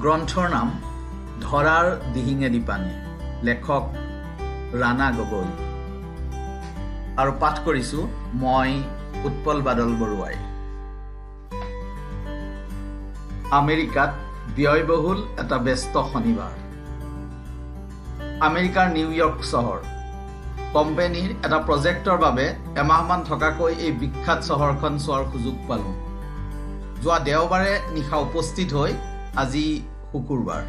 গ্ৰন্থৰ নাম ধৰাৰ দিহিঙেদি পানী, লেখক ৰাণা গগৈ আৰু পাঠ কৰিছোঁ মই উৎপল বাদল বৰুৱাই। আমেৰিকাত ব্যয়বহুল এটা ব্যস্ত শনিবাৰ। আমেৰিকাৰ নিউয়ৰ্ক চহৰ। কোম্পানীৰ এটা প্ৰজেক্টৰ বাবে এমাহমান থকাকৈ এই বিখ্যাত চহৰখন চোৱাৰ সুযোগ পালোঁ। যোৱা দেওবাৰে নিশা উপস্থিত হৈ আজি শুকুৰবাৰ।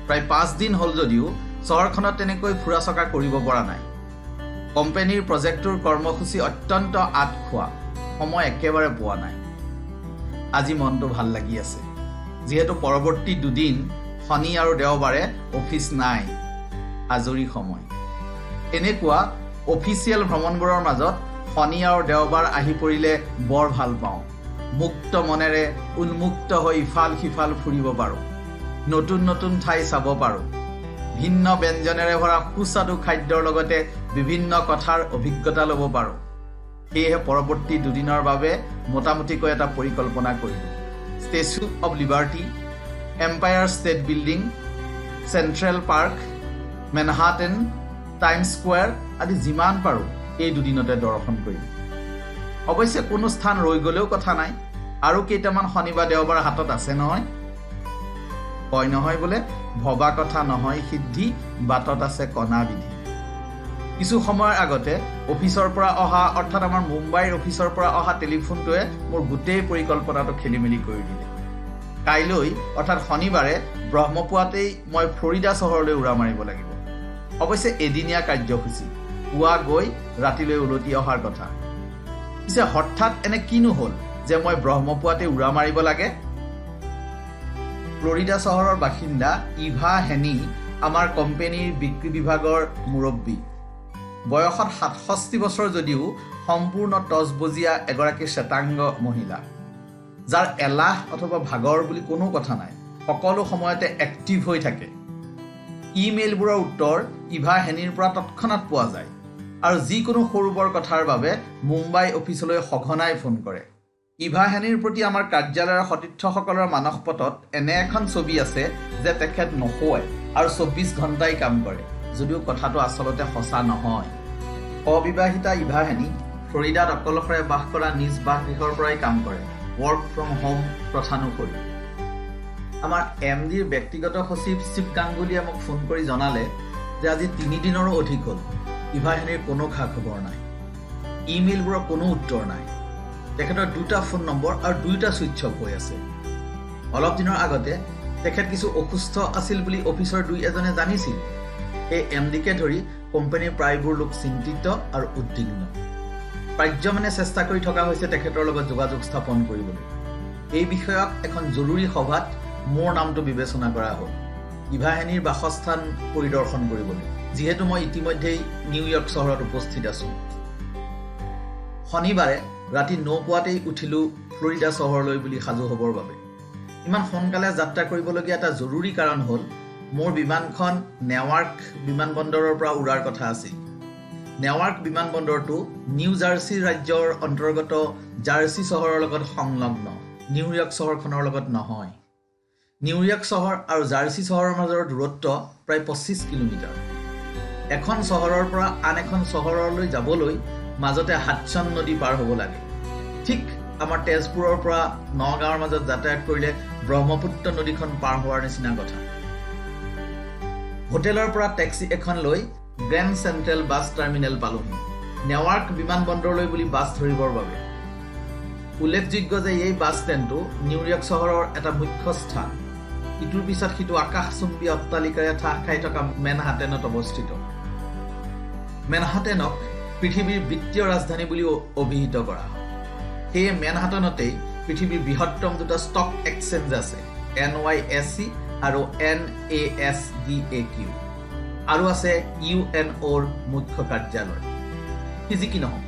প্ৰায় 5 দিন হ'ল যদিও চহৰখনত তেনেকৈ ফুৰা চকা কৰিব পৰা নাই। কোম্পানীৰ প্ৰজেক্টটোৰ কৰ্মসূচী অত্যন্ত আঁত খোৱা, সময় একেবাৰে পোৱা নাই। আজি মনটো ভাল লাগি আছে, যিহেতু পৰৱৰ্তী দুদিন শনি আৰু দেওবাৰে অফিচ নাই, আজৰি সময়। এনেকুৱা অফিচিয়েল ভ্ৰমণবোৰৰ মাজত শনি আৰু দেওবাৰ আহি পৰিলে বৰ ভাল পাওঁ। মুক্ত মনেৰে উন্মুক্ত হৈ ইফাল সিফাল ফুৰিব পাৰোঁ, নতুন নতুন ঠাই চাব পাৰোঁ, ভিন্ন ব্যঞ্জনেৰে ভৰা সুস্বাদু খাদ্যৰ লগতে বিভিন্ন কথাৰ অভিজ্ঞতা ল'ব পাৰোঁ। সেয়েহে পৰৱৰ্তী দুদিনৰ বাবে মোটামুটিকৈ এটা পৰিকল্পনা কৰিলোঁ। Statue of Liberty, Empire State Building, Central Park, Manhattan, Times Square আদি যিমান পাৰোঁ এই দুদিনতে দৰ্শন কৰিম। অৱশ্যে কোনো স্থান ৰৈ গ'লেও কথা নাই, আৰু কেইটামান শনি বা দেওবাৰ হাতত আছে নহয়। কয় নহয় বোলে, ভবা কথা নহয় সিদ্ধি, বাটত আছে কণা বিধি। কিছু সময়ৰ আগতে অফিচৰ পৰা অহা, অৰ্থাৎ আমাৰ মুম্বাইৰ অফিচৰ পৰা অহা টেলিফোনটোৱে মোৰ গোটেই পৰিকল্পনাটো খেলি মেলি কৰি দিলে। কাইলৈ অৰ্থাৎ শনিবাৰে ব্ৰহ্মপুৱাতেই মই ফ্লৰিডা চহৰলৈ উৰা মাৰিব লাগিব। অৱশ্যে এদিনীয়া কাৰ্যসূচী, পুৱা গৈ ৰাতিলৈ উলটি অহাৰ কথা। পিছে হঠাৎ এনে কিনো হ'ল যে মই ব্ৰহ্মপুৱাতে উৰা মাৰিব লাগে? ফ্লৰিডা চহৰৰ বাসিন্দা ইভা হেনি আমাৰ কোম্পানীৰ বিক্ৰী বিভাগৰ মুৰব্বী। বয়সত 67 বছৰ যদিও সম্পূৰ্ণ তজবজীয়া এগৰাকী শ্বেতাংগ মহিলা, যাৰ এলাহ অথবা ভাগৰ বুলি কোনো কথা নাই, সকলো সময়তে এক্টিভ হৈ থাকে। ইমেইলবোৰৰ উত্তৰ ইভা হেনিৰ পৰা তৎক্ষণাত পোৱা যায় আৰু যিকোনো সৰু বৰ কথাৰ বাবে মুম্বাই অফিচলৈ সঘনাই ফোন কৰে। ইভা হেনিৰ প্ৰতি আমাৰ কাৰ্যালয়ৰ সতীৰ্থসকলৰ মানসপটত এনে এখন ছবি আছে যে তেখেত নোশোৱে আৰু 24 ঘণ্টাই কাম কৰে, যদিও কথাটো আচলতে সঁচা নহয়। অবিবাহিতা ইভা হেনি ফ্লৰিডাত অকলশৰে বাস কৰা নিজ বাসগৃহৰ পৰাই কাম কৰে, ৱৰ্ক ফ্ৰম হোম প্ৰথানুসৰি। আমাৰ এম ডিৰ ব্যক্তিগত সচিব শিৱ গাংগুলীয়ে মোক ফোন কৰি জনালে যে আজি 3 দিনৰো অধিক হ'ল ইভা হেনিৰ কোনো খা খবৰ নাই, ইমেইলবোৰৰ কোনো উত্তৰ নাই। তেখেতৰ 2টা ফোন নম্বৰ আৰু 2টা ছুইচ অফ হৈ আছে। অলপ দিনৰ আগতে তেখেত কিছু অসুস্থ আছিল বুলি অফিচৰ দুই এজনে জানিছিল। এই এম ডিকে ধৰি কোম্পানীৰ প্ৰায়বোৰ লোক চিন্তিত আৰু উদ্বিগ্ন। পাৰ্যমানে চেষ্টা কৰি থকা হৈছে তেখেতৰ লগত যোগাযোগ স্থাপন কৰিবলৈ। এই বিষয়ক এখন জৰুৰী সভাত মোৰ নামটো বিবেচনা কৰা হ'ল ইভা হেনিৰ বাসস্থান পৰিদৰ্শন কৰিবলৈ, যিহেতু মই ইতিমধ্যেই নিউয়ৰ্ক চহৰত উপস্থিত আছোঁ। শনিবাৰে ৰাতি 9 পোৱাতেই উঠিলোঁ ফ্লৰিডা চহৰলৈ বুলি সাজু হ'বৰ বাবে। ইমান সোনকালে যাত্ৰা কৰিবলগীয়া এটা জৰুৰী কাৰণ হ'ল মোৰ বিমানখন নেৱাৰ্ক বিমানবন্দৰৰ পৰা উৰাৰ কথা আছিল। নেৱাৰ্ক বিমানবন্দৰটো নিউ জাৰ্চি ৰাজ্যৰ অন্তৰ্গত জাৰ্চি চহৰৰ লগত সংলগ্ন, নিউয়ৰ্ক চহৰখনৰ লগত নহয়। নিউয়ৰ্ক চহৰ আৰু জাৰ্চি চহৰৰ মাজৰ দূৰত্ব প্ৰায় 25 কিলোমিটাৰ। এখন চহৰৰ পৰা আন এখন চহৰলৈ যাবলৈ মাজতে হাডছন নদী পাৰ হ'ব লাগে। ঠিক আমাৰ তেজপুৰৰ পৰা নগাঁৱৰ মাজত যাতায়াত কৰিলে ব্ৰহ্মপুত্ৰ নদীখন পাৰ হোৱাৰ নিচিনা কথা। হোটেলৰ পৰা টেক্সি এখন লৈ গ্ৰেণ্ড চেণ্ট্ৰেল বাছ টাৰ্মিনেল পালোহি, নেৱাৰ্ক বিমানবন্দৰলৈ বুলি বাছ ধৰিবৰ বাবে। উল্লেখযোগ্য যে এই বাছ ষ্টেণ্ডটো নিউয়ৰ্ক চহৰৰ এটা মুখ্য স্থান। ইটোৰ পিছত সিটো আকাশচুম্বী অট্টালিকাৰে ঠাহ খাই থকা মেনহাটেনত অৱস্থিত। মেনহাটেনক পৃথিৱীৰ বিত্তীয় ৰাজধানী বুলিও অভিহিত কৰা হয়। সেয়ে মেনহাটনতেই পৃথিৱীৰ বৃহত্তম দুটা ষ্টক এক্সচেঞ্জ আছে, এনৱাইএছচি আৰু এনএএছডিএকিউ, আৰু আছে ইউএনঅ'ৰ মুখ্য কাৰ্যালয়। সি যি কি নহওক,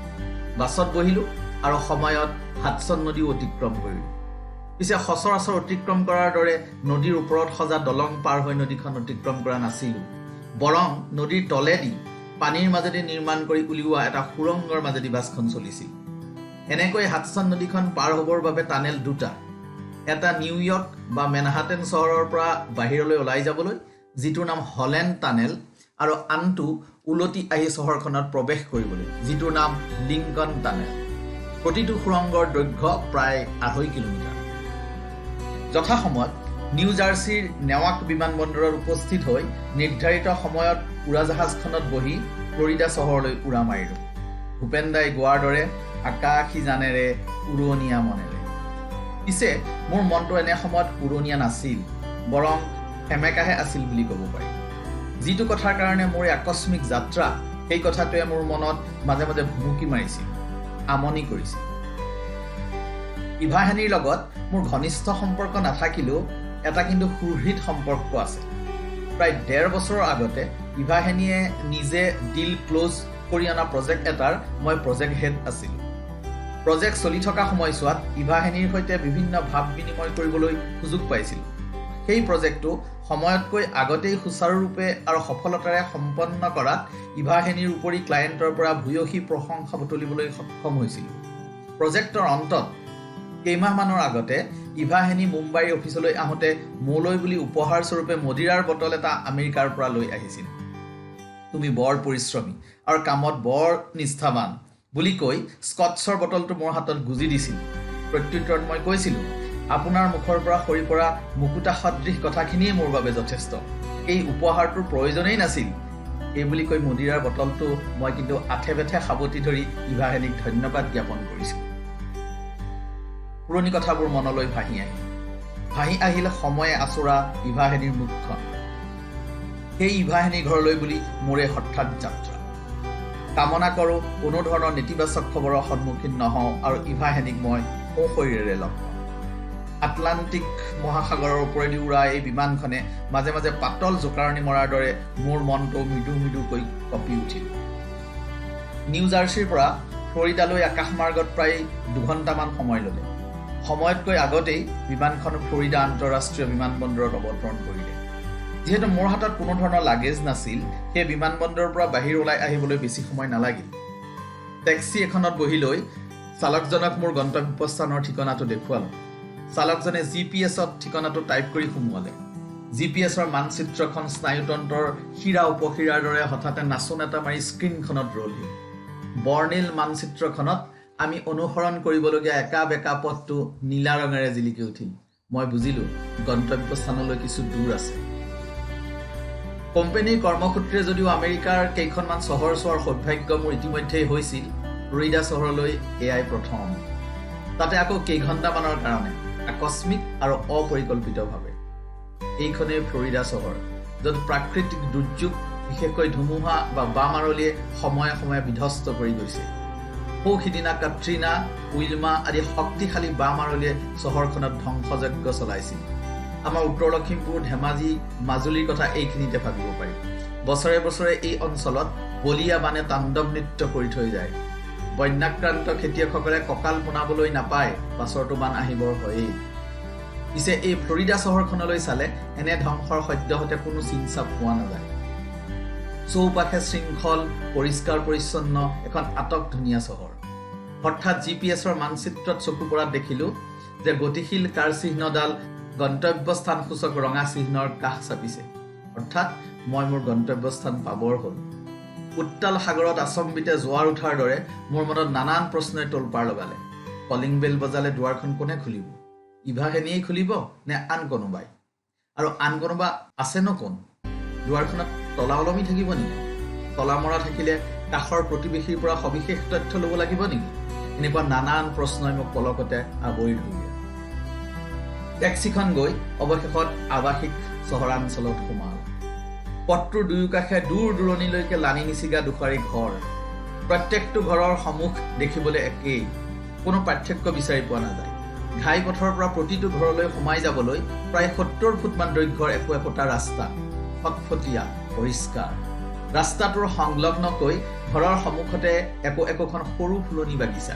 বাছত বহিলোঁ আৰু সময়ত হাডছন নদীও অতিক্ৰম কৰিলোঁ। পিছে সচৰাচৰ অতিক্ৰম কৰাৰ দৰে নদীৰ ওপৰত সজা দলং পাৰ হৈ নদীখন অতিক্ৰম কৰা নাছিলোঁ, বৰং নদীৰ তলেদি পানীৰ মাজেদি নিৰ্মাণ কৰি উলিওৱা এটা সুৰংগৰ মাজেদি বাছখন চলিছিল। এনেকৈ হাডছন নদীখন পাৰ হ'বৰ বাবে টানেল দুটা। এটা নিউয়ৰ্ক বা মেনহাটেন চহৰৰ পৰা বাহিৰলৈ ওলাই যাবলৈ, যিটোৰ নাম হলেণ্ড টানেল, আৰু আনটো উলটি আহি চহৰখনত প্ৰৱেশ কৰিবলৈ, যিটোৰ নাম লিংকন টানেল। প্ৰতিটো সুৰংগৰ দৈৰ্ঘ্য প্ৰায় 2.5 কিলোমিটাৰ। যথাসময়ত নিউ জাৰ্চিৰ নেৱাক বিমানবন্দৰত উপস্থিত হৈ নিৰ্ধাৰিত সময়ত উৰাজাহাজখনত বহি ফ্লৰিডা চহৰলৈ উৰা মাৰিলোঁ। ভূপেন দাই গোৱাৰ দৰে আকাশী জানেৰে উৰণীয়া মনেৰে। পিছে মোৰ মনটো এনে সময়ত উৰণীয়া নাছিল, বৰং সেমেকাহে আছিল বুলি ক'ব পাৰি। যিটো কথাৰ কাৰণে মোৰ এই আকস্মিক যাত্ৰা, সেই কথাটোৱে মোৰ মনত মাজে মাজে ভুমুকি মাৰিছিল, আমনি কৰিছিল। ইভাহেনিৰ লগত মোৰ ঘনিষ্ঠ সম্পৰ্ক নাথাকিলেও এটা কিন্তু সুহৃদ সম্পৰ্ক আছে। প্ৰায় 1.5 বছৰৰ আগতে ইভাহেনিয়ে নিজে ডিল ক্ল'জ কৰি অনা প্ৰজেক্ট এটাৰ মই প্ৰজেক্ট হেড আছিলোঁ। প্ৰজেক্ট চলি থকা সময়ছোৱাত ইভাহেনিৰ সৈতে বিভিন্ন ভাৱ বিনিময় কৰিবলৈ সুযোগ পাইছিলোঁ। সেই প্ৰজেক্টটো সময়তকৈ আগতেই সুচাৰুৰূপে আৰু সফলতাৰে সম্পন্ন কৰাত ইভাহেনিৰ উপৰি ক্লায়েণ্টৰ পৰা ভূয়সী প্ৰশংসা বুটলিবলৈ সক্ষম হৈছিলোঁ। প্ৰজেক্টৰ অন্তত কেইমাহমানৰ আগতে ইভাহেনি মুম্বাইৰ অফিচলৈ আহোঁতে মোলৈ বুলি উপহাৰস্বৰূপে মদিৰাৰ বটল এটা আমেৰিকাৰ পৰা লৈ আহিছিল। তুমি বৰ পৰিশ্ৰমী আৰু কামত বৰ নিষ্ঠাবান বুলি কৈ স্কটছৰ বটলটো মোৰ হাতত গুজি দিছিল। প্ৰত্যুত্তৰত মই কৈছিলোঁ, আপোনাৰ মুখৰ পৰা সৰি পৰা মুকুতা সদৃশ কথাখিনিয়েই মোৰ বাবে যথেষ্ট, এই উপহাৰটোৰ প্ৰয়োজনেই নাছিল। এই বুলি কৈ মদিৰাৰ বটলটো মই কিন্তু আঠে বেঠে সাৱটি ধৰি ইভাহেনিক ধন্যবাদ জ্ঞাপন কৰিছিলোঁ। পুৰণি কথাবোৰ মনলৈ ভাহি আহিল, ভাহি আহিল সময়ে আচোৰা ইভাহেনিৰ মুখখন। সেই ইভাহেনিৰ ঘৰলৈ বুলি মোৰে হঠাৎ যাত্ৰা। কামনা কৰোঁ কোনো ধৰণৰ নেতিবাচক খবৰৰ সন্মুখীন নহওঁ আৰু ইভাহেনিক মই সোঁশৰীৰেৰে লগ পাওঁ। আটলাণ্টিক মহাসাগৰৰ ওপৰেদি উৰা এই বিমানখনে মাজে মাজে পাতল জোকাৰণি মৰাৰ দৰে মোৰ মনটো মৃদু মৃদুকৈ কঁপি উঠিল। নিউ জাৰ্চিৰ পৰা ফ্লৰিডালৈ আকাশমাৰ্গত প্ৰায় 2 ঘণ্টামান সময় ল'লে। সময়তকৈ আগতেই বিমানখন ফ্লৰিডা আন্তঃৰাষ্ট্ৰীয় বিমানবন্দৰত অৱতৰণ কৰিলে। যিহেতু মোৰ হাতত কোনো ধৰণৰ লাগেজ নাছিল, সেই বিমানবন্দৰৰ পৰা বাহিৰ ওলাই আহিবলৈ বেছি সময় নালাগিল। টেক্সি এখনত বহি লৈ চালকজনক মোৰ গন্তব্যস্থানৰ ঠিকনাটো দেখুৱালোঁ। চালকজনে GPS-ত ঠিকনাটো টাইপ কৰি সোমোৱালে। GPS-ৰ মানচিত্ৰখন স্নায়ুতন্ত্ৰৰ শিৰা উপশিৰাৰ দৰে হঠাতে নাচোন এটা মাৰি স্ক্ৰীণখনত ৰ'লহি। বৰ্ণিল মানচিত্ৰখনত আমি অনুসৰণ কৰিবলগীয়া একা বেকা পথটো নীলা ৰঙেৰে জিলিকি উঠিল। মই বুজিলোঁ গন্তব্যস্থানলৈ কিছু দূৰ আছে। কোম্পানীৰ কৰ্মসূত্ৰে যদিও আমেৰিকাৰ কেইখনমান চহৰ চোৱাৰ সৌভাগ্য মোৰ ইতিমধ্যেই হৈছিল, ফ্লৰিডা চহৰলৈ এয়াই প্ৰথম। তাতে আকৌ কেইঘণ্টামানৰ কাৰণে আকস্মিক আৰু অপৰিকল্পিতভাৱে। এইখনেই ফ্লৰিডা চহৰ, য'ত প্ৰাকৃতিক দুৰ্যোগ, বিশেষকৈ ধুমুহা বা বাম আৰলিয়ে সময়ে সময়ে বিধ্বস্ত কৰি গৈছে। সৌ সিদিনা কাট্ৰিনা, উইলমা আদি শক্তিশালী বাম আৰলিয়ে চহৰখনত ধ্বংসযজ্ঞ চলাইছিল। আমাৰ উত্তৰ লখিমপুৰ, ধেমাজি, মাজুলীৰ কথা এইখিনিতে ভাবিব পাৰি। বছৰে বছৰে এই অঞ্চলত বলীয়া বানে তাণ্ডৱ নৃত্য কৰি থৈ যায়। বন্যাক্ৰান্ত খেতিয়কসকলে কঁকাল পোনাবলৈ নাপায় পাছৰটো বান আহিবৰ হয়েই। পিছে এই ফ্লৰিডা চহৰখনলৈ চালে এনে ধ্বংসৰ সদ্যহতে কোনো চিন চাপ পোৱা নাযায়। চৌপাশে শৃংখল, পৰিষ্কাৰ পৰিচ্ছন্ন এখন আটক ধুনীয়া চহৰ। হঠাৎ GPS-ৰ মানচিত্ৰত চকু পৰাত দেখিলোঁ যে গতিশীল কাৰ চিহ্নডাল গন্তব্যস্থান সূচক ৰঙা চিহ্নৰ কাষ চাপিছে। অৰ্থাৎ মই মোৰ গন্তব্যস্থান পাবৰ হ'ল। উত্তাল সাগৰত আচম্বিতে জোৱাৰ উঠাৰ দৰে মোৰ মনত নানান প্ৰশ্নই তোলপাৰ লগালে। কলিং বেল বজালে দুৱাৰখন কোনে খুলিব? ইভাহেনিয়েই খুলিব নে আন কোনোবাই? আৰু আন কোনোবা আছেনো কোন? দুৱাৰখনত তলা ওলমি থাকিব নেকি? তলা মৰা থাকিলে কাষৰ প্ৰতিবেশীৰ পৰা সবিশেষ তথ্য ল'ব লাগিব নেকি? এনেকুৱা নানান প্ৰশ্নই মোক পলকতে আৱৰি ধৰিলে। টেক্সিখন গৈ অৱশেষত আৱাসিক চহৰাঞ্চলত সোমাল। পথটোৰ দুয়োকাষে দূৰ দূৰণিলৈকে লানি নিচিগা দুশাৰী ঘৰ। প্ৰত্যেকটো ঘৰৰ সন্মুখ দেখিবলৈ একেই, কোনো পাৰ্থক্য বিচাৰি পোৱা নাযায়। ঘাইপথৰ পৰা প্ৰতিটো ঘৰলৈ সোমাই যাবলৈ প্ৰায় 70 ফুটমান দৈৰ্ঘ্যৰ একো একোটা ৰাস্তা, ফটফটীয়া, পৰিষ্কাৰ। ৰাস্তাটোৰ সংলগ্নকৈ ঘৰৰ সন্মুখতে একো একোখন সৰু ফুলনি বাগিচা।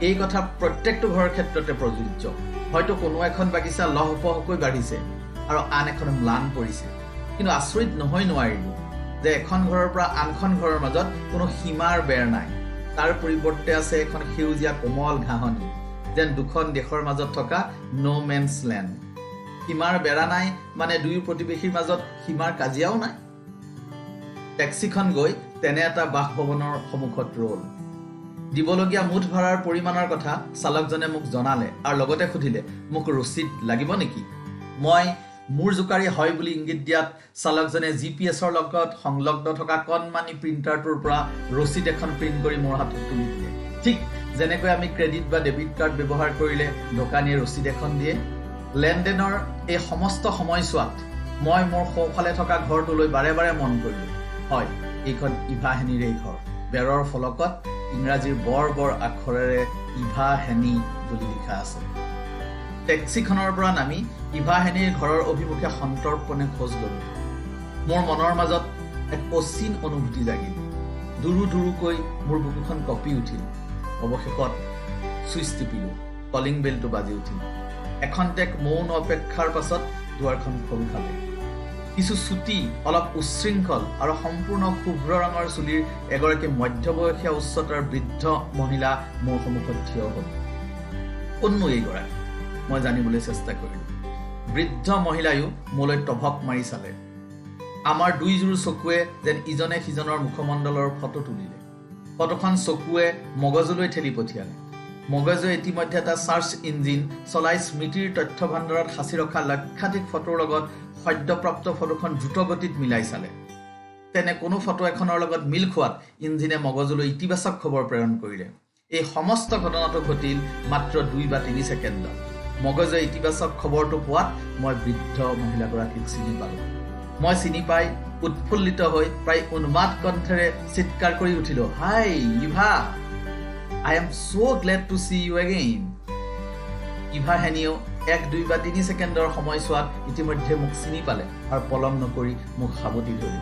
এই কথা প্ৰত্যেকটো ঘৰৰ ক্ষেত্ৰতে প্ৰযোজ্য। হয়তো কোনো এখন বাগিচা লহপহকৈ বাঢ়িছে আৰু আন এখন ম্লান পৰিছে, কিন্তু আচৰিত নহৈ নোৱাৰিলোঁ যে এখন ঘৰৰ পৰা আনখন ঘৰৰ মাজত কোনো সীমাৰ বেৰ নাই। তাৰ পৰিৱৰ্তে আছে এখন সেউজীয়া কোমল ঘাঁহনি, যেন দুখন দেশৰ মাজত থকা ন' মেনছ লেণ্ড। সীমাৰ বেৰা নাই মানে দুয়ো প্ৰতিবেশীৰ মাজত সীমাৰ কাজিয়াও নাই। টেক্সিখন গৈ তেনে এটা বাসভৱনৰ সন্মুখত ৰ'ল। দিবলগীয়া মুঠ ভাড়াৰ পৰিমাণৰ কথা চালকজনে মোক জনালে আৰু লগতে সুধিলে, মোক ৰচিদ লাগিব নেকি? মই মূৰ জোকাৰি হয় বুলি ইংগিত দিয়াত চালকজনে GPS-ৰ লগত সংলগ্ন থকা কণমানি প্ৰিণ্টাৰটোৰ পৰা ৰচিদ এখন প্ৰিণ্ট কৰি মোৰ হাতত তুলি দিলে। ঠিক যেনেকৈ আমি ক্ৰেডিট বা ডেবিট কাৰ্ড ব্যৱহাৰ কৰিলে দোকানীয়ে ৰচিদ এখন দিয়ে। লেনদেনৰ এই সমস্ত সময়ছোৱাত মই মোৰ সোঁফালে থকা ঘৰটোলৈ বাৰে বাৰে মন কৰিলোঁ। হয়, এইখন ইভা হেনিৰেই ঘৰ। বেৰৰ ফলকত ইংৰাজীৰ বৰ বৰ আখৰেৰে ইভা হেনি বুলি লিখা আছে। টেক্সিখনৰ পৰা নামি ইভা হেনিৰ ঘৰৰ অভিমুখে সন্তৰ্পণে খোজ ল'লোঁ। মোৰ মনৰ মাজত এক অচিন অনুভূতি জাগিল। দুৰু দুৰুকৈ মোৰ বুকুখন কঁপি উঠিল। অৱশেষত ছুইচ টিপিলোঁ। কলিং বেলটো বাজি উঠিল। এখন্তেক মৌন অপেক্ষাৰ পাছত দুৱাৰখন খোল খালে। কিছু চুটি, অলপ উচ্ছৃংখল আৰু সম্পূৰ্ণ শুভ্ৰ ৰঙৰ চুলিৰ এগৰাকী মধ্যবয়সীয়া উচ্চতাৰ বৃদ্ধ মহিলা মোৰ সন্মুখত থিয় হ'ল। কোননো এইগৰাকী? মই জানিবলৈ চেষ্টা কৰিলোঁ। বৃদ্ধ মহিলায়ো মোলৈ তভক মাৰি চালে। আমাৰ দুইযোৰ চকুৱে যেন ইজনে সিজনৰ মুখমণ্ডলৰ ফটো তুলিলে। ফটোখন চকুৱে মগজুলৈ ঠেলি পঠিয়ালে। মগজুৱে ইতিমধ্যে এটা চাৰ্চ ইঞ্জিন চলাই স্মৃতিৰ তথ্য ভাণ্ডাৰত সাঁচি ৰখা লক্ষাধিক ফটোৰ লগত সদ্যপ্ৰাপ্ত ফটোখন দ্ৰুতগতিত মিলাই চালে। তেনে কোনো ফটো এখনৰ লগত মিল খোৱাত ইঞ্জিনে মগজুলৈ ইতিবাচক খবৰ প্ৰেৰণ কৰিলে। এই সমস্ত ঘটনাটো ঘটিল মাত্ৰ 2 বা 3 ছেকেণ্ডত। মগজুৱে ইতিবাচক খবৰটো পোৱাত মই বৃদ্ধ মহিলাগৰাকীক চিনি পালোঁ। মই চিনি পাই উৎফুল্লিত হৈ প্ৰায় উন্মাদ কণ্ঠেৰে চিৎকাৰ কৰি উঠিলোঁ, "Hi Eva, I am so glad to see you again." Eva হেনিয়েও 1, 2 বা 3 ছেকেণ্ডৰ সময়ছোৱাত ইতিমধ্যে মোক চিনি পালে আৰু পলম নকৰি মোক সাৱটি ধৰিলে।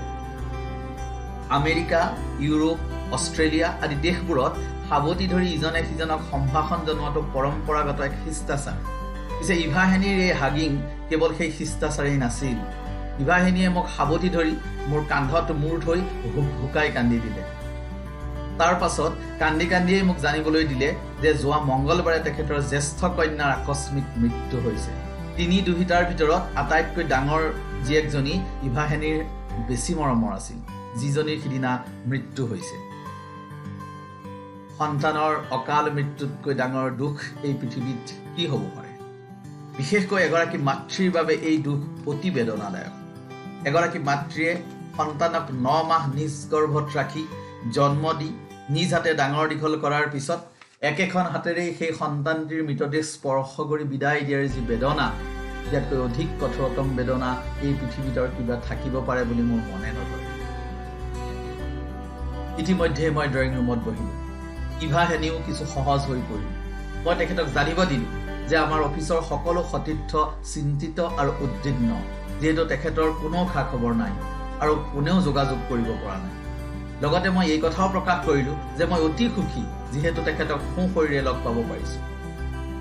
আমেৰিকা, ইউৰোপ, অষ্ট্ৰেলিয়া আদি দেশবোৰত সাৱটি ধৰি ইজনে সিজনক সম্ভাষণ জনোৱাটো পৰম্পৰাগত এক শিষ্টাচাৰ। পিছে ইভা হেনিৰ এই হাগিং কেৱল সেই শিষ্টাচাৰেই নাছিল। ইভা হেনিয়ে মোক সাৱটি ধৰি মোৰ কান্ধত মূৰ থৈ হুক-হুকাই কান্দি দিলে। তাৰ পাছত কান্দি কান্দিয়েই মোক জানিবলৈ দিলে যে যোৱা মংগলবাৰে তেখেতৰ জ্যেষ্ঠ কন্যাৰ আকস্মিক মৃত্যু হৈছে। তিনি দুহিতাৰ ভিতৰত আটাইতকৈ ডাঙৰ জীয়েকজনী ইভা হেনিৰ বেছি মৰমৰ আছিল, যিজনীৰ সিদিনা মৃত্যু হৈছে। সন্তানৰ অকাল মৃত্যুতকৈ ডাঙৰ দুখ এই পৃথিৱীত কি হ'ব পাৰে? বিশেষকৈ এগৰাকী মাতৃৰ বাবে এই দুখ অতি বেদনাদায়ক। এগৰাকী মাতৃয়ে সন্তানক 9 মাহ নিজ গৰ্ভত ৰাখি জন্ম দি নিজ হাতে ডাঙৰ দীঘল কৰাৰ পিছত একেখন হাতেৰেই সেই সন্তানটিৰ মৃতদেহ স্পৰ্শ কৰি বিদায় দিয়াৰ যি বেদনা, ইয়াতকৈ অধিক কঠোৰতম বেদনা এই পৃথিৱীত আৰু কিবা থাকিব পাৰে বুলি মোৰ মনে নধৰে। ইতিমধ্যে মই ড্ৰয়িং ৰুমত বহিলোঁ। ইভা হেনিও কিছু সহজ হৈ পৰিল। মই তেখেতক জানিব দিলোঁ যে আমাৰ অফিচৰ সকলো সতীৰ্থ চিন্তিত আৰু উদ্বিগ্ন, যিহেতু তেখেতৰ কোনো খা খবৰ নাই আৰু কোনেও যোগাযোগ কৰিব পৰা নাই। লগতে মই এই কথাও প্ৰকাশ কৰিলোঁ যে মই অতি সুখী, যিহেতু তেখেতক সোঁশৰীৰে লগ পাব পাৰিছোঁ।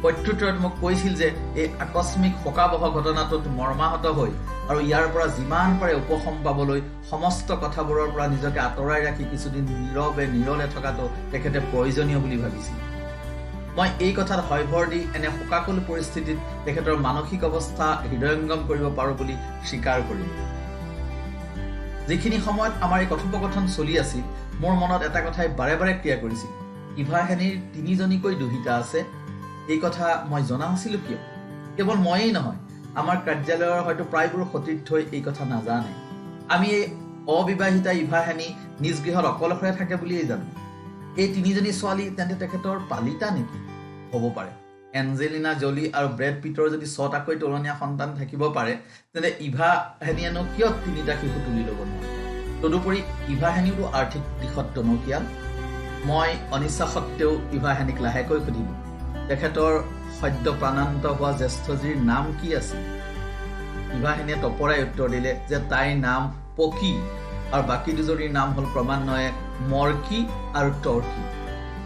প্ৰত্যুত্তৰত মোক কৈছিল যে এই আকস্মিক শোকাবহ ঘটনাটোত মৰ্মাহত হৈ আৰু ইয়াৰ পৰা যিমান পাৰে উপশম পাবলৈ সমস্ত কথাবোৰৰ পৰা নিজকে আঁতৰাই ৰাখি কিছুদিন নীৰৱে নিৰলে থকাটো তেখেতে প্ৰয়োজনীয় বুলি ভাবিছিল। মই এই কথাত হয়ভৰ দি এনে শোকাকুল পৰিস্থিতিত তেখেতৰ মানসিক অৱস্থা হৃদয়ংগম কৰিব পাৰোঁ বুলি স্বীকাৰ কৰিলোঁ। যিখিনি সময়ত আমাৰ এই কথোপকথন চলি আছিল, মোৰ মনত এটা কথাই বাৰে বাৰে ক্ৰিয়া কৰিছিল, ইভা হেনিৰ তিনিজনীকৈ দুহিতা আছে, এই কথা মই জনা নাছিলোঁ কিয়? কেৱল ময়েই নহয়, আমাৰ কাৰ্যালয়ৰ হয়তো প্ৰায়বোৰ সতীৰ্থই এই কথা নাজানে। আমি এই অবিবাহিতা ইভা হেনি নিজ গৃহত অকলশৰে থাকে বুলিয়েই জানো। এই তিনিজনী ছোৱালী তেন্তে তেখেতৰ পালিতা নেকি? হ'ব পাৰে। এঞ্জেলিনা জলি আৰু ব্ৰেড পিটৰ যদি 6টাকৈ তোলনীয়া সন্তান থাকিব পাৰে, তেন্তে ইভা হেনিয়েনো কিয় 3টা শিশু তুলি ল'ব নোৱাৰে? তদুপৰি ইভা হেনিওতো আৰ্থিক দিশত টনকিয়াল। মই অনিচ্ছা সত্ত্বেও ইভা হেনিক লাহেকৈ সুধিলোঁ, তেখেতৰ সদ্য প্ৰাণান্ত হোৱা জ্যেষ্ঠজীৰ নাম কি আছিল? ইভা হেনিয়ে তপৰাই উত্তৰ দিলে যে তাইৰ নাম পকী আৰু বাকী দুজনীৰ নাম হ'ল ক্ৰমান্বয়ে মৰ্কী আৰু টৰ্কী।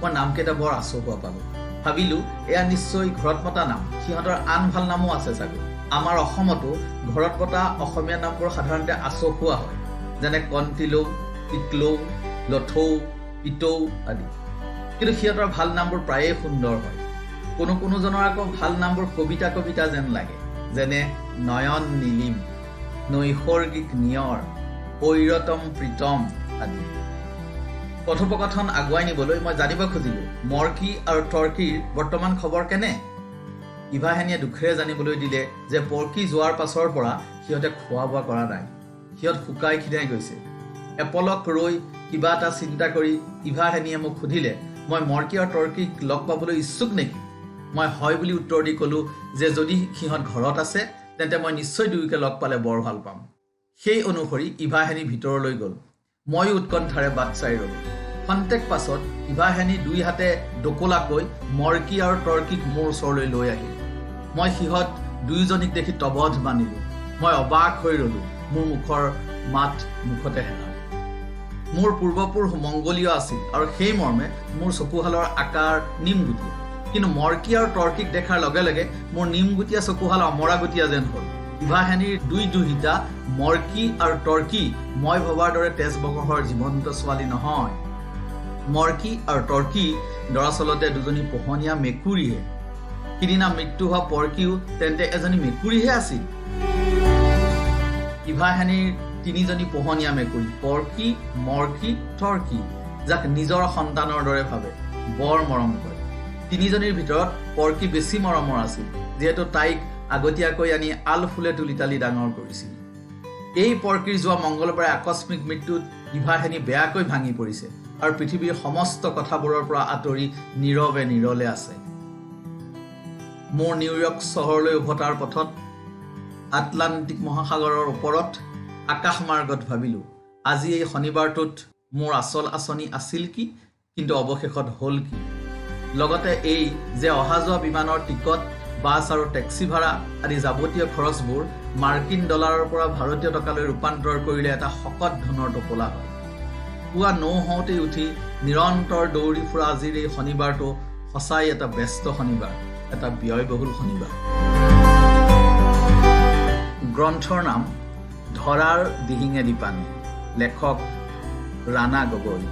মই নামকেইটা বৰ আচহুৱা পালোঁ। ভাবিলোঁ এয়া নিশ্চয় ঘৰত মতা নাম, সিহঁতৰ আন ভাল নামো আছে চাগৈ। আমাৰ অসমতো ঘৰত পতা অসমীয়া নামবোৰ সাধাৰণতে আচহুৱা হয়, যেনে কণটিলৌ, টিকলৌ, লঠৌ, পিতৌ আদি। কিন্তু সিহঁতৰ ভাল নামবোৰ প্ৰায়ে সুন্দৰ হয়। কোনো কোনোজনৰ আকৌ ভাল নামবোৰ কবিতা কবিতা যেন লাগে, যেনে নয়ন নীলিম, নৈসৰ্গিক নিয়ৰ, ঐৰতম প্ৰীতম আদি। কথোপকথন আগুৱাই নিবলৈ মই জানিব খুজিলোঁ মৰ্কি আৰু টৰ্কিৰ বৰ্তমান খবৰ কেনে। ইভাহেনিয়ে দুখেৰে জানিবলৈ দিলে যে পৰ্কি যোৱাৰ পাছৰ পৰা সিহঁতে খোৱা বোৱা কৰা নাই, সিহঁত শুকাই ক্ষীণাই গৈছে। এপলক ৰৈ কিবা এটা চিন্তা কৰি ইভাহেনিয়ে মোক সুধিলে, মই মৰ্কি আৰু টৰ্কিক লগ পাবলৈ ইচ্ছুক নেকি? মই হয় বুলি উত্তৰ দি ক'লোঁ যে যদি সিহঁত ঘৰত আছে তেন্তে মই নিশ্চয় দুয়োকে লগ পালে বৰ ভাল পাম। সেই অনুসৰি ইভাহেনি ভিতৰলৈ গ'ল। ময়ো উৎকণ্ঠাৰে বাট চাই ৰ'লোঁ। খন্তেক পাছত ইভাহেনি দুই হাতে ডকোলাকৈ মৰ্কি আৰু টৰ্কিক মোৰ ওচৰলৈ লৈ আহিল। মই সিহঁত দুয়োজনীক দেখি তবধ মানিলোঁ। মই অবাক হৈ ৰ'লোঁ। মোৰ মুখৰ মাত মুখতে হেৰাল। মোৰ পূৰ্বপুৰুষ মংগোলীয় আছিল আৰু সেই মৰ্মে মোৰ চকুহালৰ আকাৰ নিমগুটীয়া। কিন্তু মৰ্কি আৰু টৰ্কিক দেখাৰ লগে লগে মোৰ নিমগুটীয়া চকুহাল অমৰাগুটীয়া যেন হ'ল। ইভাহেনিৰ দুই দুহিতা মৰ্কি আৰু টৰ্কি মই ভবাৰ দৰে তেজ বগহৰ জীৱন্ত ছোৱালী নহয়। মৰ্কি আৰু টৰ্কি দৰাচলতে দুজনী পোহনীয়া মেকুৰীহে। সিদিনা মৃত্যু হোৱা পৰ্কিও তেন্তে এজনী মেকুৰীহে আছিল। ইভাহেনিৰ তিনিজনী পোহনীয়া মেকুৰী পৰ্কি, মৰ্কি, টৰ্কি, যাক নিজৰ সন্তানৰ দৰে ভাবে, বৰ মৰম কৰে। তিনিজনীৰ ভিতৰত পৰ্কি বেছি মৰমৰ আছিল, যিহেতু তাইক আগতীয়াকৈ আনি আলফুলে তুলি তালি ডাঙৰ কৰিছিল। এই পৰ্কিৰ যোৱা মংগলবাৰে আকস্মিক মৃত্যুত ইভাহেনি বেয়াকৈ ভাঙি পৰিছে আৰু পৃথিৱীৰ সমস্ত কথাবোৰৰ পৰা আঁতৰি নীৰৱে নীৰলে আছে। মোৰ নিউয়ৰ্ক চহৰলৈ উভতাৰ পথত আটলাণ্টিক মহাসাগৰৰ ওপৰত আকাশমাৰ্গত ভাবিলোঁ, আজি এই শনিবাৰটোত মোৰ আচল আঁচনি আছিল কি, কিন্তু অৱশেষত হ'ল কি। লগতে এই যে অহা যোৱা বিমানৰ টিকট, বাছ আৰু টেক্সি ভাড়া আদি যাৱতীয় খৰচবোৰ মাৰ্কিন ডলাৰৰ পৰা ভাৰতীয় টকালৈ ৰূপান্তৰ কৰিলে এটা শকত ধনৰ টোপোলা হয়। পুৱা নৌ হওঁতেই উঠি নিৰন্তৰ দৌৰি ফুৰা আজিৰ এই শনিবাৰটো সঁচাই এটা ব্যস্ত শনিবাৰ, এটা ব্যয়বহুল শনিবাৰ। গ্ৰন্থৰ নাম ধৰাৰ দিহিঙেদি পানী, লেখক ৰাণা গগৈ।